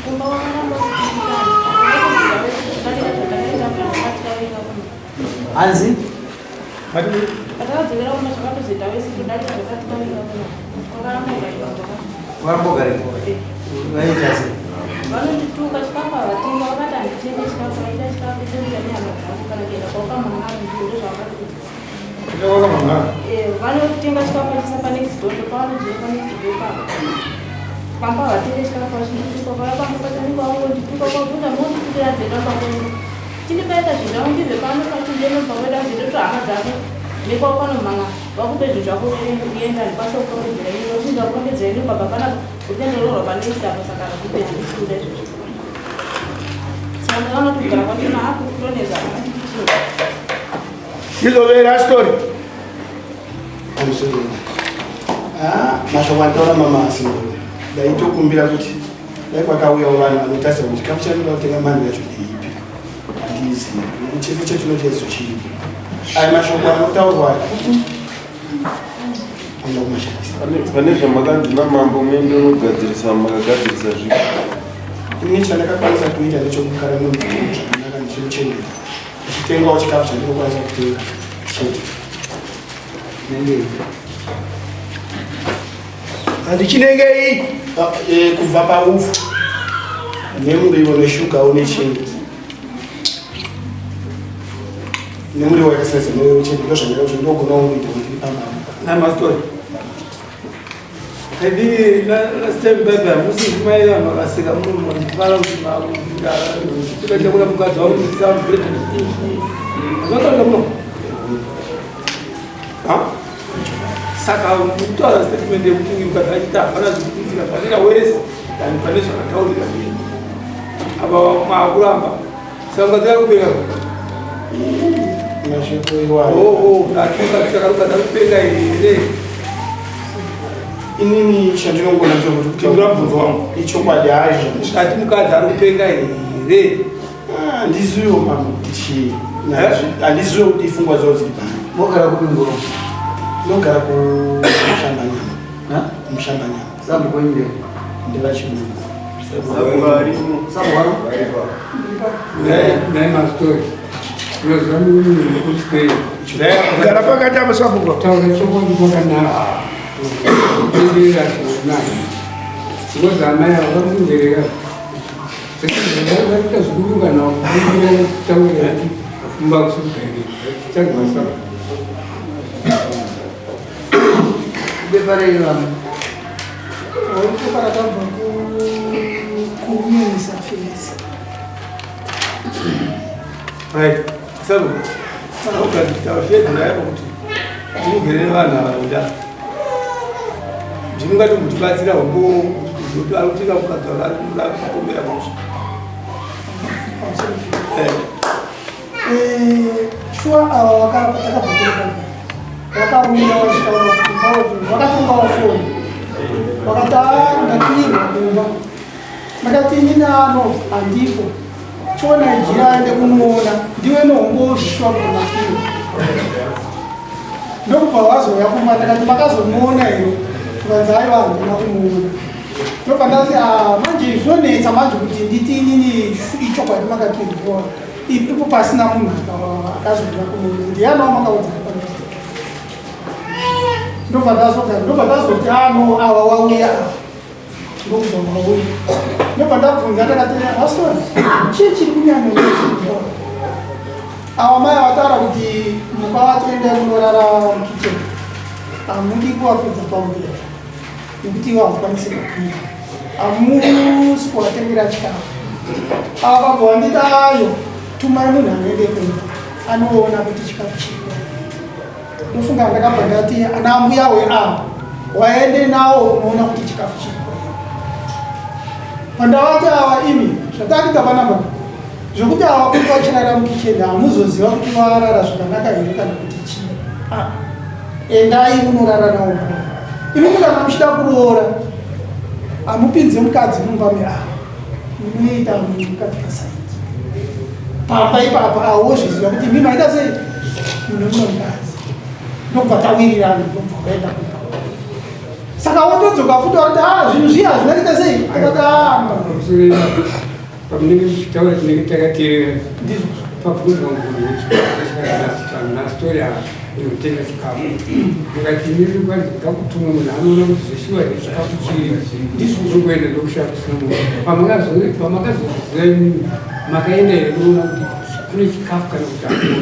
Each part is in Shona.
Kumba wakaramba kutiikana. Takaita zvatakaita zvakatikaita kumba. Hanzi? Patakadzokera kumba zvakatozoita wese kudarika zvatakaita kumba. Kwakaramba kugarika kumba. Kwakaramba kugarika? Vaita sei? Vanondituka chikafu havatenga vakati handitenge chikafu vaida chikafu toita nehama dzangu kana kuenda kwakamangara ndozvavakatiudza. Vanotenga chikafu vachisa panext door ndopavanodya panext door pavo. Pamba havatenge chikafu vachindituka vaya pamba pachanikwa vangondituka kwabvunza monditukira dzega pakongo. Chindipaita zvinhu zvangu ndibve pano pachindinobva kuenda kuzindoto hama dzako nekwapanomhanga vakupe zvinhu zvako uenda ndikwanisa kukurondedzera ini uchinda kurondedzera ini baba panapa utendororwa panext apo saka vakupe handikuda izvozvo. Saka ndakaona kuti kugara kwachona hakukutonetsa Ndizovera story. Pamusoro. Ah, mashoko ataura mama asingoro. Ndaitokumbira kuti dai kwakauyawo vanhu vanotarisa kuti chikafu chatinoda kutenga mhando yacho ndeipi. Handizivi. Nekuti chese chatinoita isu chiripo. Aya mashoko anotaurwa aya. Anoda kumashandisa. Pane zvamakanzi namambo muende unogadzirisa makagadzirisa zvipi? Ini chandakakwanisa kuita ndechokugara nemudzimai zvakanaka ndichimuchengeta. Ndichitengawo chikafu chandinokwanisa kutenga chete. Handichinengei kubva paufu nemuriwo neshuga une chii nemuriwo yakasiyana chete ndozvandinogona kuita kuti ndiri pamba. Namastori. I think last time baba musi mai vanhu vakaseka munhu vanofara kuti makuita kuda mukadzi wavo kuti sound better. Zvataura muno. Ha? Saka kutaura statement yekuti mukadzi achita hapana zvikuitika panera wese than pane zvakataurika zvii. Apa makuramba. Saka mukadzi ari kupenga. Mashoko iwayo. Oh, oh, ndati saka mukadzi ari kupenga here? Inini chandinongona ndechekuti pindura mubvunzo wangu. Ichokwadi hazvo. Ndati mukadzi ari kupenga here? Ah, handiziviwo mama kuti chii. Handiziviwo kuti ifungwa dzavo dziri pano. Mogara kupi ngoro? Ndogara kuMushambanyama. Ha? Mushambanyama. Sabhuku kwenyu ndeve? Ndevachirungu. Sabhuku waro? Nhai mastori. Unoziva munhu wekuti Gara pakati apo sabhuku. Taura chokwadi kwakanaka. Kutenderera zvakanaka. Because amai ava vari kunjerera. Vaita zvikuru kana kukumbira kutaura kuti kumba kusugaire. Chagwasa. Bepa rei vanhu? Bepa rakabva kuwomen's affairs. Right. Sabu. Ukazvitaura yako kuti tinogere nevanhu ava kuda. Ndingati mutibatsira hombo kuti ari kutika mukadzi wake ari kuda kupombera mhosva. Shuwa ava takabva vakauya vachitaura kuti kumba vakatongawo foni vakati a ndakirwa kumba ndakati inini ano handipo chiona jira aende kunoona ndiwe nohongoshwa kuti makirwa ndokubva wazouya kumba ndakati makazomuona here tikanzi aiwa handina kumuona ndobva ndati ah, manje zvonetsa manje kuti nditi inini ichokwadi makakirwa ipo pasina munhu akazouya kumuona ndiyani wamakaudza ndobva ndazogara ndobva ndazoti ano ah, awa wauya awa ndokubva wauya ndobva ndabvunza ndakati astori chii chiri kunyanya awa mai vataura kuti mukavatoendai kunorara mukicheni hamudi kuvakwidza pamubhedha nekuti ivo havakwanisi kukwira hamusi kuvatengera chikafu ava vabva vanditi ayo tumai munhu anoende kumba anoona kuti chikafu chiko ndofunga ndakabva ndati ana ambuya we ava waende nawo unoona kuti chikafu chiko pandavati ava imi zvatakuita panapa zvekuti ava kuti vachirara mukicheni hamuzoziva kuti varara zvakanaka here kana kuti chii ah, endai munorara nawo imi kana muchida kuroora hamupinze mukadzi mumba meava munoita mukadzi kasaiti pamba ipapa awozviziva kuti imi maita sei muno muno mukadzi ndobva tawirirana ndobva waenda kumba. Saka wotodzoka futi wakuti a zvinhu zviya hazvina kuita sei, akati a Pamunenge muchitaura tinenge takateerera. Ndizvo. Pabvunzwa mubvunzo nastori ava ndinotenga chikafu, mukati imiri kwanzi ngakutumwe munhu anoona kuti zveshuwa here chikafu chiri ndizvo, kuenda ndokushaya kusina munhu. Pamakazozviziva imimi makaenda here kunoona kuti kune chikafu kana kuti hakuna?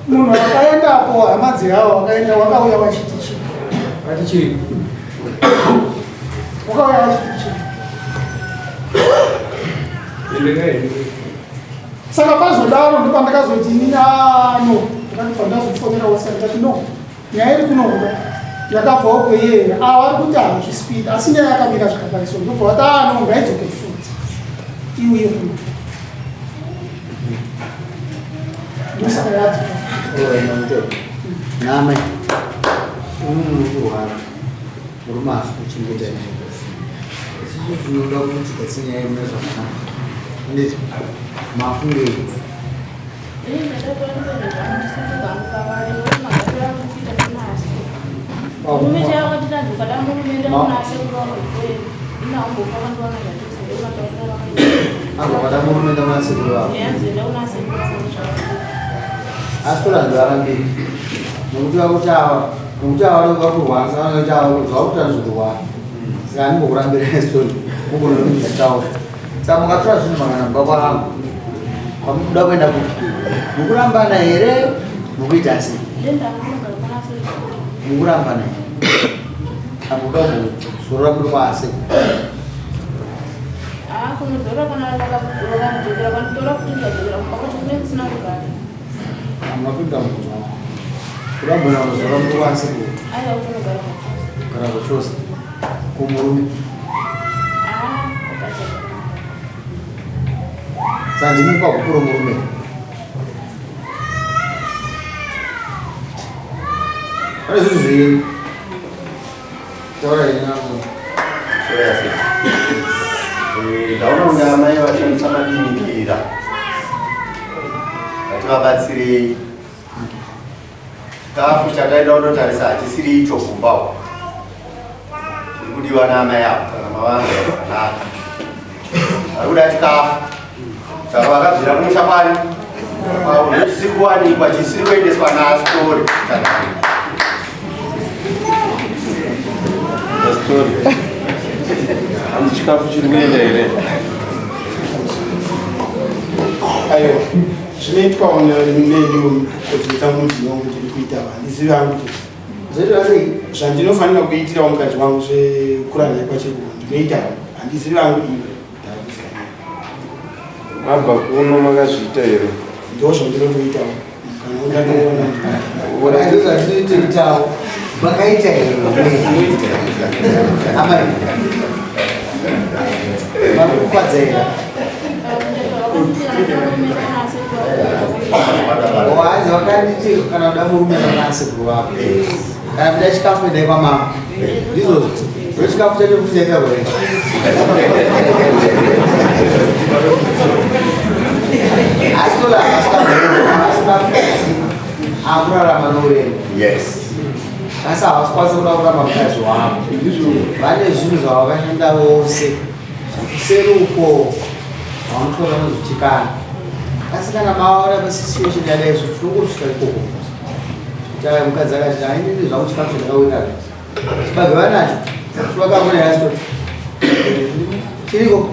Munhu akaendapo, hama dzehavo wakaenda, wakauya wachiti chii? Vati chiri. Wakauya wachiti chii? Enderai. Saka pazodaro ndopandakazoti inini ano ndakatobva ndazofonera wasa, ndikati no, nyaya iri kunokuda yakabvawo kweyeye, ava vari kuti hazvisipidi, asi nyaya yakamira zvakadai, so ndobva vati ano ngaidzoke futi iuye kuno, ndosaka yadzoka. Namai, unokurwara, murume asi kuchengeta isusu tinoda kuti tigadzire nyaya mune zvakanaka, anditi mafungei? Ini ndakatora ndizvo pavari magariro akuita kunasi. Murume chaivo wakati ukada murume enda kuna sekuru vako ikweyo. Ina umbofa vandiwana zvachose ndomataurira vakaita. Azokada murume enda sekuru vako. Yanzi enda kuna sekuru vako zvakaita. Asi toranzi varambiri nokuti vakuti ava, nokuti ava vakurwara, saka vanoita ava zvakuti anozorwara, saka andimbokurambira story mugona kunditaura. Saka mukatora zvinhu makanamba kwangu kwamukuda kuenda kupi? Mukurambana here? Mukuita sei? Ndenda kunogara kuna sekuru. Mukurambana here? Amuda kuzorora muri kwasekuru? Ah, kunozora kana vakadzokera vanditora kuti ndikadzokera kumba kwacho kunenge kusina kugara. Amapinda muzwa kurambana kuzora muri kwasekuru? Aiwa, kunogara kwacho. Kana kuchose kumurume? Ah, kwakacheka. Saka ndimi kwakukuru murume? Pane zvinhu zviri taura inako. Ndaona kunge amai vashandisa madimikira, ngativabatsirei. Chikafu chataenda kundotarisa hachisiri icho kumba uko chiri kudiwa naamai avo. Kana mavanza zvakanaka, vari kuda chikafu saka vakabvira kumusha kwani kwavo, ndochisiri kuwanikwa, chisiri kuendeswa naStori. Pastori, hanzi chikafu chiri kuenda here? Aiwa, zvinoitwawo neniwo kodzero dzangu mudzimai wangu ndiri kuita, handizivi hangu kuti Zvoitwa sei? Zvandinofanira kuitirawo mukadzi wangu zvekurana kwacheko ndinoita, handizivi hangu iwe ndakudzikana. Mabva kuno makazviita here? Ndo zvandinotoitawo kana undatoona. Ndo zvatinoitoitawo, makaita here amai? Makukwadza here? Wanzi vakanditi kana kuda murume vanasekuru vako, kana kuda chikafu endai kwamama, ndizvozvo. Ndo chikafu chacho kuti chaita gore. Asi tola asina akurarama nourema. Asi havasi kuda kuramba mukadzi wavo, vane zvinhu zvavakashanda vose zvekuseri uko vanotora nozochikana. Asi kana maona pasituation yadai so, tinongosvika ikoko kuti aya mukadzi akati hainini zvangu chikafu chandakawira chibage vanacho chivakakona yasitoti chiriko,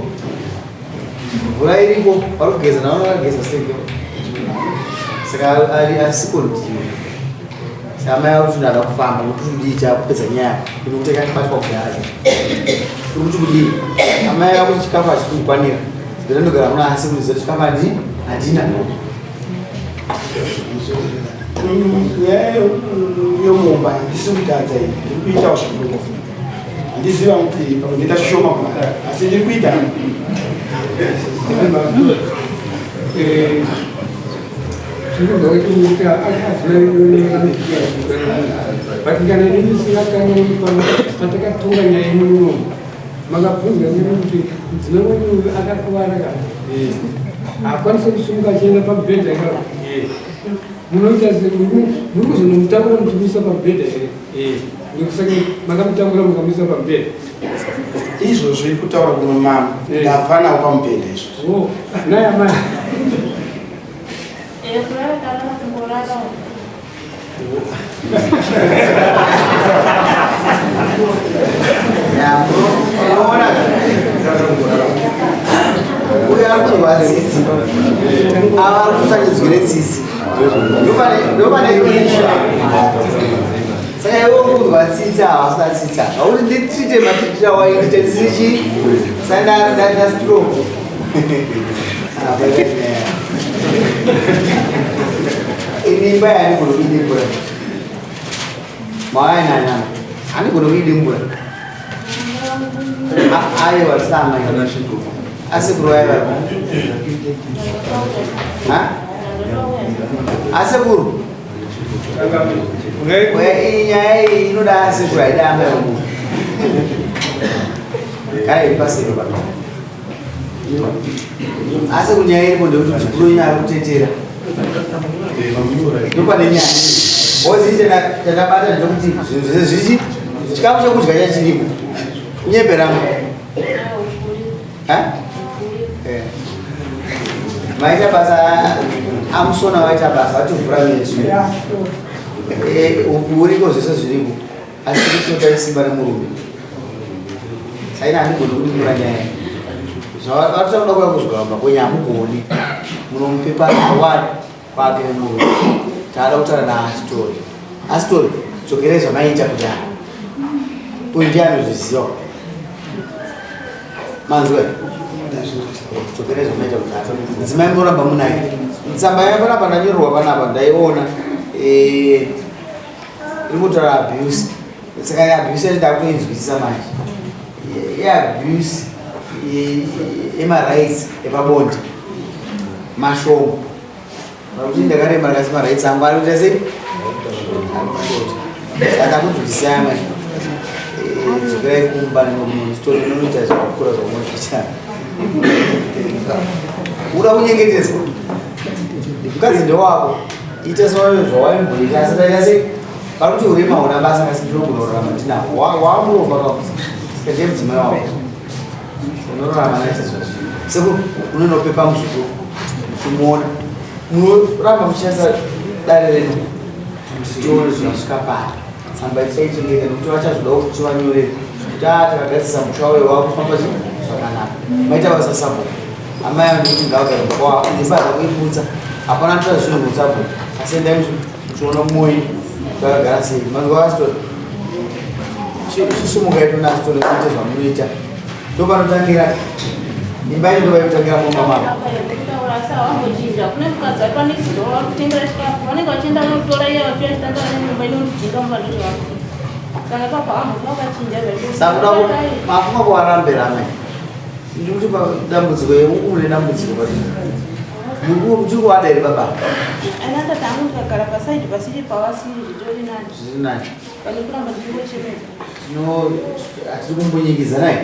mvura iriko, vari kugeza navano vakageza seke, saka ari asiko ndiyo. Saka mai vari kuti ndada kufamba nokuti kudii kupedza nyaya inokuti yakatibatwa kudhara, uri kuti kudii? Amai vakuti chikafu hachisi kukwanira, ndinondogara muna asi kuziva chikafu handina. Nyaya yomumba handisi kutadza ini, ndiri kuitawo zvandinogona. Handiziva kuti pamwe ndoita zvishoma kudai, asi ndiri kuita. Zvinobva kuti but kana inini singakanyi patakatonga nyaya ino munomu, makabvunzwa nini kuti mudzimai wenyu uyu akakuvara ka, haakwanisi kusimuka achienda pamubhedha ka, munoita muri kuzonomutakura muchimuisa pamubhedha here? Ndokusaka makamutambura mukamuisa pamubhedha. Izvozvo kutaura kuno mama Eh. ndabva nawo pamubhedha izvozvo. Oh, naye amai. Eh, kurara tarara kungorara. Unoona uyo ari kunzwa tsitsi, ava ari kusanzwire tsitsi, ndopane isha. Saka iwe uri kunzwa tsitsi, ava vasina tsitsi ava auti nditrite matitira waindite ndisiri chii sandandastroke. Ini imba yaanigona kuidimbura mawayanana anigona kuidimbura. Aiwa, sama asekuru vaiva asekuru. Iyi nyaya iyi inoda asekuru, haida amai vangu. Kana iri pasero pa asekuru, nyaya iripo ndekuti muzukuru wenyu ari kutetera, ndopane nyaya ozi. Chandabata ndekuti zvinhu zvese zvichi chikafu chekudya chachiripo kunyeperamo. Eh. Vaita basa amusona, vaita basa vatovhura meso. Uriko zvese zviripo, asi kutoda isimba remurume. Saina handigoni kudimura nyaya zvavatoda kuya kuzvigamba kwenye hamugoni munomupepa wani kwake nemurume. Taada kutaura naastori. Astori, dzokerai zvamaita kudhara. Uyu ndiye anozviziva. Manzwa, dzokerai zvamaita kudhara. Mudzimai munoramba munaye. Tsamba yako panapa ndanyorerwa panapa, ndaiona. Iri kutaura abuse. Saka abuse yacho ndakutoinzwisisa manje. Yeabuse yemarights epabonde mashoma, pakuti ndakaremba kasi marights angu ari kuita sei? Ari kushota. Saka ndakunzwisisai manje. Dzokerai kumba nemustory, munoita zvakakura zvamunoita. Uda kunyengetedzwa, mukadzi ndewako, ita sezvawaimboita asi taita sei? Pakuti urema huna basa kasi ndinogona kurarama ndinahwo. Wamuromba ka, saka ndiye mudzimai wako, unorarama naye sezvazvo. Sekuru, unonopepa muzukuru muchimuona, munoramba muchishandisa dare renu kuti tione zvasvika pari. Tsamba tichaichengeta nekuti vachazodawo kuti tivanyorere kuti a takagadzisa musha uyo wakufamba zvakanaka. Maita basa sabo. Amai avo ndikuti ngavagare kwavo, imba dzakuiputsa hapana toa zvinhu mutsabo, asi endai muchiona mwoyo zvakagara sei. Manzwa asitori chisumuka itonasitori kuita zvamunoita, ndopanotangira imba ino, ndopainotangira mumba mako. Apa yekutaura asi havambochinja. Kune mukadzi ari panext door vari kutengera chikafu, vanenge vachienda kunotora iye vachiuya chitandara nemumba inondijinga mumba, ndozvavari kuita. Saka ipapo havambofa vakachinja zvacho. Saka kuda mafunga kuvarambira amai, ndikuti dambudziko mune dambudziko pati muchiri kuvada here baba? Anatati angu ndikagara pasaidi pasiri pavasiri zvitori nani. Zviri nani. Pane kuramba ndichingochemedza. Tino hatiri kumbunyikidzanai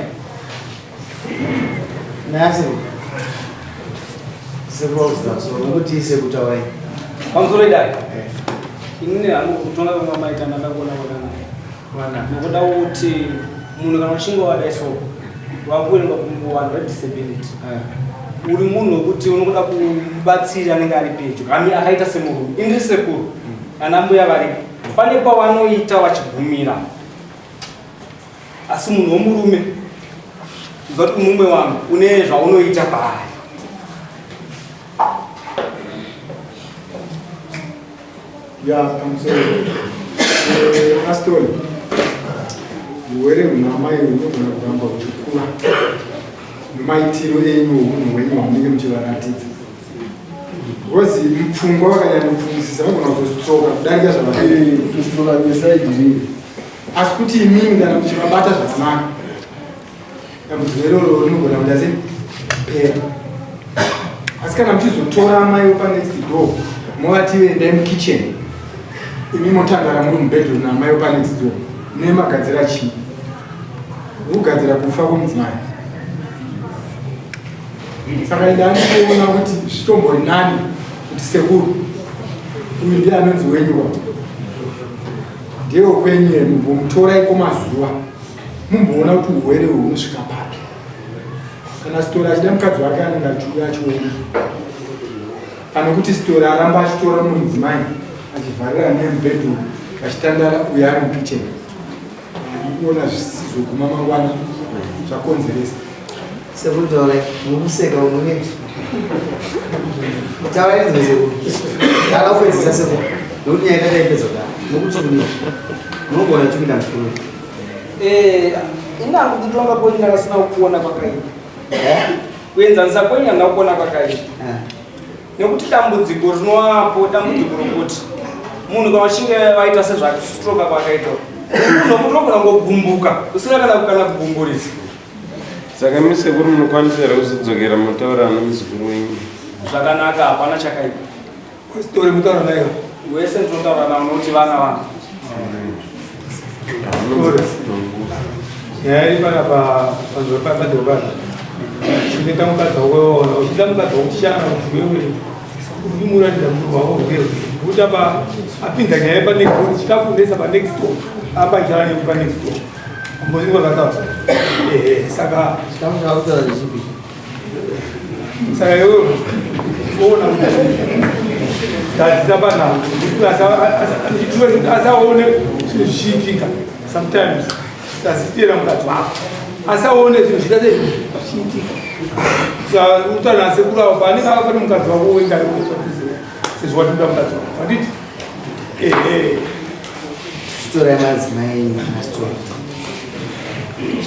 nayasekuru. Sekuru so nokuti sekutaurai. Pamusoro idai, inini hangu kutonga kwanga maita ndakakuona kwakanaka, nokuda kuti munhu kana uchinge wadai so wakuenda kuvanhu vedisability, uri munhu wekuti unokuda kubatsira anenge ari pedyo ami akaita semurume. Indiri sekuru, ana mbuya varipo, pane pavanoita vachigumira, asi munhu womurume ziva kuti mumwe wangu une zvaunoita paari. Ya, pamusoro. Aston, urwere hwunamai hunogona kuramba huchikura nemaitiro enyu, hunhu hwenyu hwamunenge muchivaratidza, because mupfungwa vakanyanyofungisisa vanogona kuzostroka kudarika zvavakaita. Kustroka nesaidi riri. Asi kuti imimi kana muchivabata zvakanaka, dambudziko iroro rinogona kuita sei pera. Asi kana muchizotora amai wepanext door movati endai mukitchen, imi motangara muri mubedroom naamai wepanext door, nemagadzira chii? Kugadzira kufa kwemudzimai. Saka ndandikuona kuti zvitombori nani kuti sekuru uyu ndiye anonzi wenyuwa. Ndewekwenyu here mumbomutora iko mazuva mumboona kuti urwere uhu hunosvika papi. Kana Sitori achida mukadzi wake anenge achiuya achiona. Pane kuti Sitori aramba achitora mumwe mudzimai achivharira naye mubedroom vachitandara uyo ari mukitchen. Ndikuona zvisizoguma mangwana zvakonzeresa. Sekuru taurai, mukuseka mune. Taurai nzwe sekuru. Ndakapedzisa sekuru. Nokuti nyaya ndakaipedza kudaro. Nokuti kudii? Munogona chipinda musoro. Eh, inangu kutonga kwenyu ndakasina kukuona kwakaipa. Eh? Kuenzanisa kwenyu handina kukuona kwakaipa. Eh. Nekuti dambudziko rinowapo dambudziko rokuti munhu kana uchinge vaita sezvakustroka kwakaitwa unogona kungogumbuka usina kana kana kugumburisa. Saka imi sekuru munokwanisa here kuzodzokera motaura nemuzukuru wenyu? Zvakanaka, hapana chakaipa. Story mutaura nayo. Wese ndinotaura nawo nokuti vana vangu. Nyaya iri panapa panzvimbo padhorobha. Chinoita mukadzi wako waona uchida mukadzi wako kushana kuti wewe urimuratidza munhu wako wewe. Kuti apa apinza nyaya pa next door chikafu ndesa pa next door. Apa chala nekuti pa next door. Mbozingwa zvataura. Ehe saka chikafu chakutaura zvipi? Saka iwewe uona kuti tadzidza panhau kuti asaone zvinhu zvichiitika sometimes tazitira mukadzi wako asaone zvinhu zviita sei zvichiitika utaura nasekuru avo paanenge ava pane mukadzi wako woenda sezvo watinoda mukadzi wako handiti ehe Story yemadzimai mastori.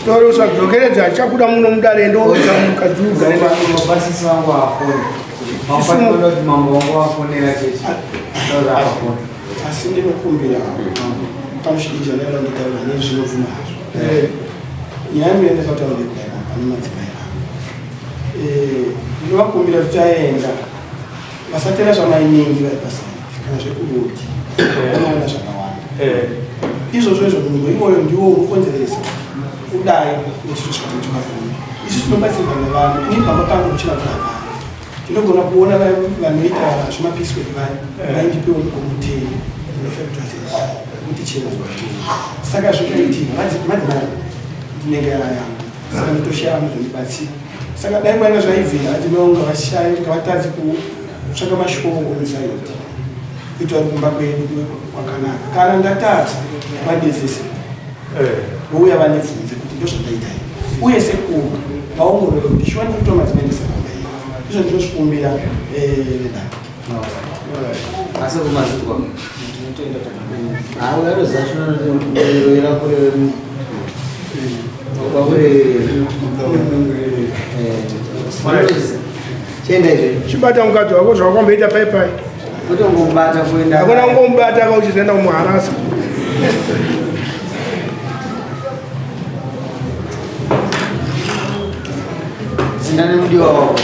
Story usadzokeredza achakuda muno mudare ndoudza mukadzi ugare Mapasisi vangu havafoni. Mafanira kuti mambo vangu vafonera chechi. Taura havafoni. Asi ndinokumbira pamushiija ndaida nditaura nezvinobvuma hazvo. Nyaya yangu yandakataura ndekudai pane madzimai vangu. Ndinovakumbira kuti aenda vasatera zvamainingi vari pasina kana zvekuroti vanoona zvakawanda izvozvo izvo munhu iwoyo ndiwo unokonzeresa kudai nechitosvika chakakura isu tinobatsirwa nevanhu ini pamba pangu kuchina kuti hapana tinogona kuona vanoita zvemapiswek vaya vaindipewo mugomutei kuti chero saka zvikaitika madzimai ndinenge yangu saka nditoshaya vanozondibatsira saka dai kwainga zvaibvira vadzimai ngavashaye ngavatadze kutsvaka mashoko omusaidi kuitira kuti kumba kwedu kuve kwakanaka kana ndatadza vandizise vouya vandibvunze kuti ndozvandaita here uye sekuru vaongorore kuti shuwa ndikutora madzimai ndisakamba here izvo ndinozvikumbira vedare Asi kumazikwa. Hawu yanoziva chinoroera kure Chienda izvo. Chibata mukadzi wako zvawakamboita pai pai. Kutongomubata kuenda. Hakuna kungomubata ka uchizoenda kumuharasa. Enda nemudiwa wako.